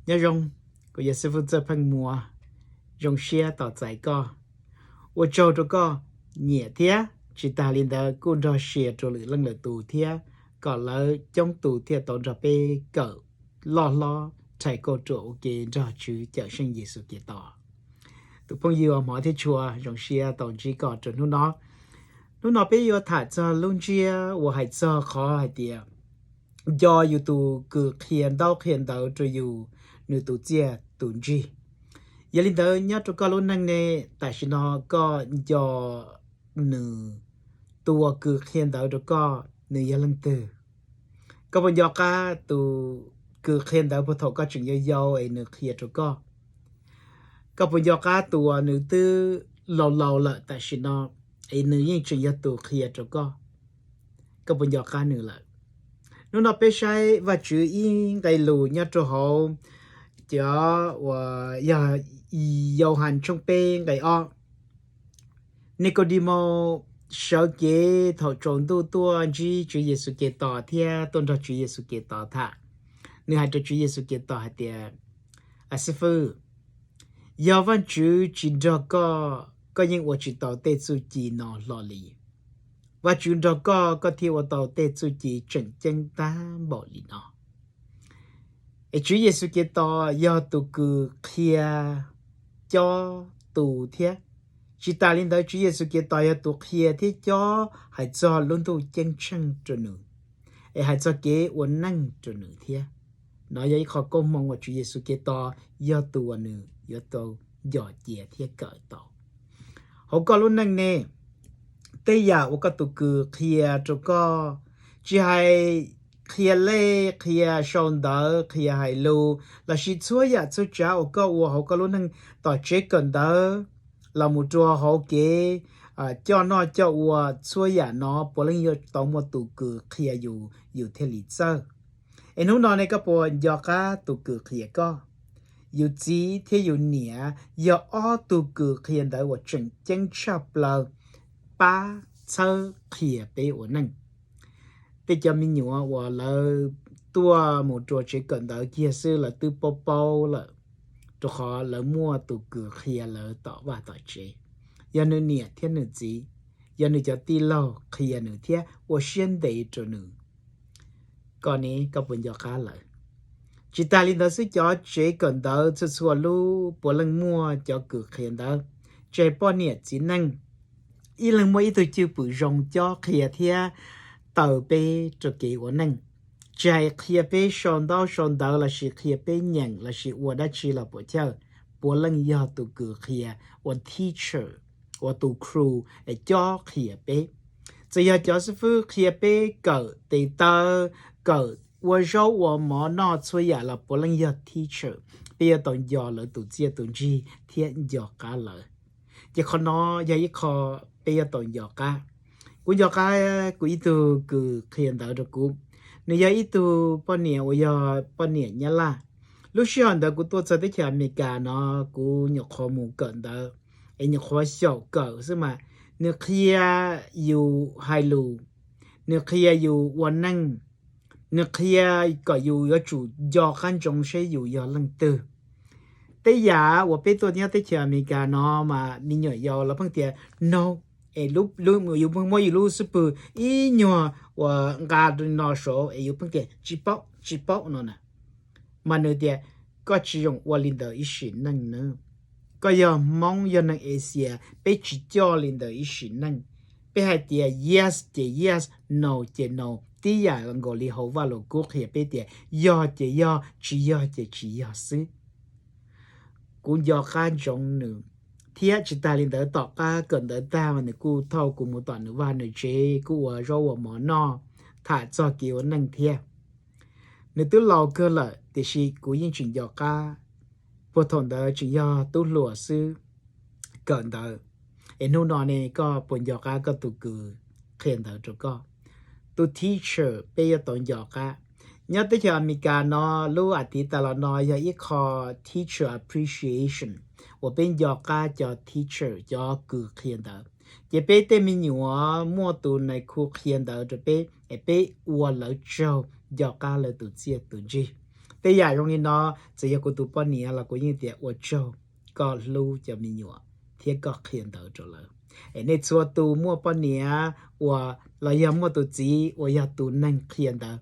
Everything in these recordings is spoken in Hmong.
Nyob zoo, kuv yog xib fwb Txawj Pheej Muas, zoo siab tos txais koj. Ua tsaug rau koj nyiam thiab tsis tas li ntawd kuj nrog share rau lwm leej lwm tus thiab, kom lawv coob tus thiaj tau nrog peb kawm loj hlob rhais kauj ruam ua ke nrog Tswv Cawmseej Yexus Khetos. Tus phooj ywg uas hmov thiab tshua, zoo siab tau ntsib koj rau hnub no. Hnub no peb yuav tham txog lub ntsiab uas hais txog qhov hais tias nco yus tus kws qhia ntaub qhia ntawv rau yus, nws tus txiaj tus ntsig. Yog li ntawd nyob rau koj lub neej ne, tam sim no koj nco nws, tus uas kws qhia ntawv rau koj nws yog leej twg? Koj puas nco qab tus kws qhia ntawv puag thaum koj tseem yau yau es nws qhia rau koj? Koj puas nco qab tus uas nws twb laus laus lawm tam sim no es nws yeej tseem yog tus qhia rau koj? Koj puas nco qab nws lawm? Hnub no peb saib Vajtswv ib nqe lus nyob rau hauv cov uas yog Yauhas tshooj peb nqe ob. Nikaudimos sawv kev thaum tsaus ntuj tuaj ntsib Tswv Yexus Khetos thiab tuaj nrog Tswv Yexus Khetos tham. Nws hais rau Tswv Yexus Khetos hais tias, A xib fwb, yog Vajtswv tsis nrog koj, koj yeej ua tsis tau tej txuj ci no hlo li. Vajtswv nrog koj, koj thiaj ua tau tej txuj ci tseem ceeb tag npaum li no. Es Tswv Yexus Khetos yog tus kws qhia, cob, tu thiab. Tsis tas li ntawd Tswv Yexus Khetos yog tus qhia thiab cob hais txog lub ntuj ceeb tsheej rau nws, es hais txog kev ua neej rau nws thiab. No yog ib qho koob hmoov uas Tswv Yexus Khetos yog tus uas nws yuav tau nco cia thiab kawm tau. Hauv koj lub neej ne, tej yam uas koj tus kws qhia rau koj, tsis hais qhia lej, qhia sau ntawv, qhia hais lus, lossis txhua yam txhua tsav uas koj ua hauv koj lub neej, tom tsev kawm ntawv los mus rau hauv kev coj noj coj ua, txhua yam no puav leej yuav tau muaj tus kws qhia yus, yus thiaj li txawj. Es hnub no ne koj puas nco qab tus kws qhia koj? Yus txiv thiab yus niam yog ob tug kws qhia ntawv uas tseem ceeb tshaj plaws pab txhawb qhia peb ua neej. Tej cov me nyuam uas lawv tuaj mus rau tsev kawm ntawv kiag xwb lawv twb paub paub lawm, rau qhov lawv muaj tus kws qhia lawv tom vaj tom tsev. Yog nws niam thiab nws txiv, yog nws cov tij laug qhia nws thiab ua siab ntev rau nws. Koj ne, koj puas nco qab lawv? Tsis tas li ntawd xwb, cov tsev kawm ntawv txhua txhua lub puav leej muaj cov kws qhia ntawv, tsis hais poj niam txiv neej, ib leeg muaj ib tug cwj pwm zoo cob qhia thiab taw peb rau kev ua neej. Tsis hais qhia peb sau ntaub sau ntawv lossis qhia peb nyeem lossis ua dab tsi los puam chawj, puav leej yog tus kws qhia, ua teacher, ua tus kru, cob qhia peb. Txawm yog cov xib fwb qhia peb kawm tes taw, kawm ua zaub ua mov noj txhua yam los puav leej yog teacher. Peb yuav tau nco lawv tus txiaj tus ntsig thiab nco qab lawv. Ces qhov no yog ib qho peb yuav tau nco qab. Kuv nco qab kuv ib tug kws qhia ntawv rau kuv, nws yog ib tug poj niam uas yog poj niam Nyab Laj. Lub sij hawm ntawd kuv tuaj txog teb chaws Amelikas no, kuv nyuam qhuav mus kawm ntawv, es nyuam qhuav xyaum kawm xwb mas nws qhia yus hais lus, nws qhia yus ua neej, nws qhia kom yus yuav tsum nco qab ntsoov seb yus yog leej twg. Tej yam uas peb tuaj nyob teb chaws Amelikas no mas me nyuam yaus lawv pheej tias no, es yus muab yus lub xub pwg ib nyuag uas nqa no saud es yus pheej tias tsis paub, tsis paub no na. Mas nws tias koj tsis zoo ua li ntawd ib sim neej nawb. Koj yog Hmoob, yog neeg Asia, peb tsis coj li ntawd ib sim neej. Peb hais tias yes ces yes, no ces no, tib yam nkaus li hauv Vaj Lus Kub qhia peb tias yog ces yog, tsis yog ces tsis yog xwb. Kuv nco qab ntsoov nws, thiab tsis tas li ntawd tom qab kawm ntawv tag mas nws kuj thauj kuv mus tom nws vaj nws tsev, kuj ua zaub ua mov noj, tham txog kev ua neej thiab. Nws twb laus kawg lawm tiam sis kuv yeej tseem nco qab, puag thaum ntawd tseem yog tub hluas xwb, kawm ntawv. Es hnub no ne koj puas nco qab koj tus kws qhia ntawv rau koj? Tus teacher peb yuav tau nco qab. Nyob teb chaws Amelikas no, lub as thiv tas los no yog ib qho Teacher Appreciation uas peb nco qab cov teacher, cov kws qhia ntawv. Ces peb tej me nyuam muaj tus nais khu qhia ntawv rau peb es peb ua lawv tsaug, nco qab lawv tus txiaj tus ntsig. Tej yam zoo li no, txawm yog kuv tus poj niam los kuv yeej tias ua tsaug koj hlub cov me nyuam thiab koj qhia ntawv rau lawv. Es nej txhua tus muaj poj niam uas los yog muaj tus txiv uas yog tus neeg qhia ntawv,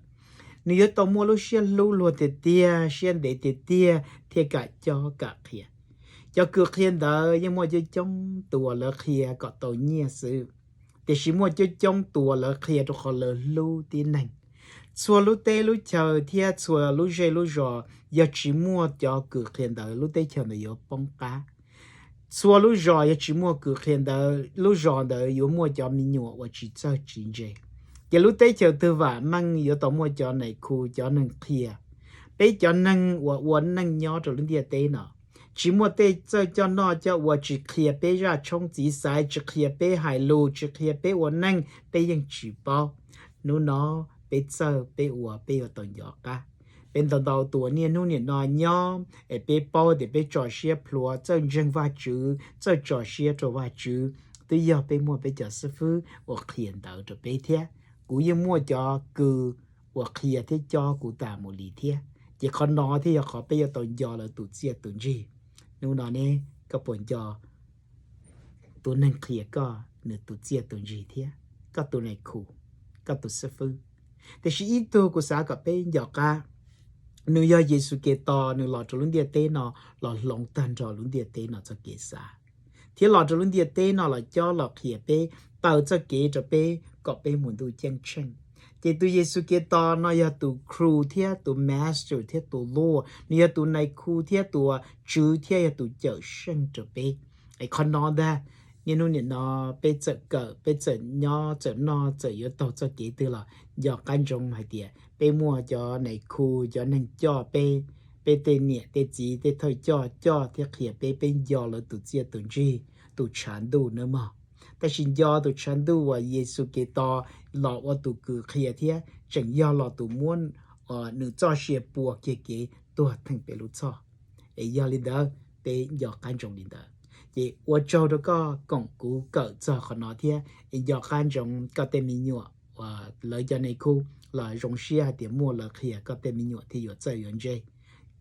nws yuav tau muaj lub siab hlub luag tiag tiag, siab ntev tiag tiag thiaj kam cob kam qhia. Cov kws qhia ntawv yeej muaj coob coob tus uas lawv qhia kom tau nyiaj xwb, tiam sis muaj coob coob tus uas lawv qhia rau qhov lawv hlub tib neeg. Txhua lub teb lub chaw thiab txhua lub zej lub zos, yog tsis muaj cov kws qhia ntawv, lub teb chaws ntawd yuav poob qab. Txhua lub zos yog tsis muaj kws qhia ntawv, lub zos ntawd yuav muaj cov me nyuam uas tsis txawj tsis ntse. Ces lub teb chaws twg vam meej yuav tau muaj cov nais khu, cov neeg qhia. Peb cov neeg uas ua neej nyob rau lub ntiaj teb no, tsis muaj tej txawj coj noj coj ua, tsis qhia peb zaj tshoob txiv xaiv, tsis qhia peb hais lus, tsis qhia peb ua neej, peb yeej tsis paub. Hnub no peb txawj peb ua, peb yuav tau nco qab. Peb ntau ntau tus niaj hnub nim no nyob es peb paub tias peb tso siab plhuav, txawj ntseeg Vajtswv, txawj tso siab rau Vajtswv, twb yog peb muaj peb cov xib fwb uas qhia ntawv rau peb thiab. Kuv yeej muaj cov kws uas qhia thiab cob kuv tas mus li thiab. Ces qhov no thiaj yog qhov peb yuav tau nco lawv tus txiaj tus ntsig. Hnub no ne, koj puas nco tus neeg qhia koj nws tus txiaj tus ntsig thiab, koj tus nais khu, koj tus xib fwb? Tiam sis ib tug kuv xav kom peb nco qab, nws yog Yexus Khetos, nws los rau lub ntiaj teb no los hloov tag nrho lub ntiaj teb no txoj kev xav, thiab los rau lub ntiaj teb no los cob los qhia peb, taw txoj kev rau peb kom peb mus ntuj ceeb tsheej. Ces tus Yexus Khetos no yog tus crew thiab tus master thiab tus lord, nws yog tus nais khu thiab tus tswv thiab yog tus cawm seej rau peb. Es qhov no ntag, niaj hnub nim no peb txawm kawm, peb txawm nyob txawm noj txawm yuav taug txoj kev twg los nco qab ntsoov hais tias peb muaj cov nais khu, cov neeg coj peb, peb tej niam tej txiv tej thawj coj coj thiab qhia peb, peb nco lawv tus txiaj tus ntsig, tus tshav ntuj nawb mog. Tab sis nco tus tshav ntuj uas Yexus Khetos los ua tus kws qhia thiab tseem yog los tus muab nws txoj sia pua kiag kev tuag theej peb lub txhoj. Es yog li ntawd, peb nco qab ntsoov li ntawd. Ces ua tsaug rau koj koom kuv kawm txog qhov no thiab es nco qab ntsoov koj tej me nyuam uas lawv cov nais khu los zoo siab hais tias muaj lawv qhia koj tej me nyuam thiaj yuav txawj yuav ntse.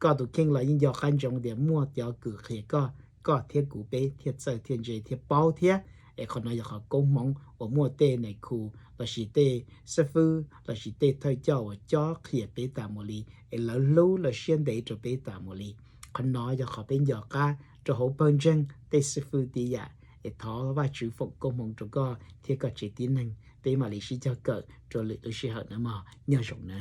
Koj tus kheej los yeej nco qab ntsoov tias muaj cov kws qhia koj, koj thiab kuv peb thiaj txawj thiaj ntse thiaj paub thiab. Es qhov no yog qhov koob hmoov uas muaj tej nais khu lossis tej xib fwb lossis tej thawj coj uas cob qhia peb tas mus li, es lawv hlub lawv siab ntev rau peb tas mus li. Qhov no yog qhov peb nco qab rau hauv pawg ntseeg tej xib fwb tib yam. Es thov Vajtswv foom koob hmoov rau koj thiab koj tsev tib neeg, peb mam li sib cog kawm rau lwm lub sij hawm na mog. Nyob zoo na.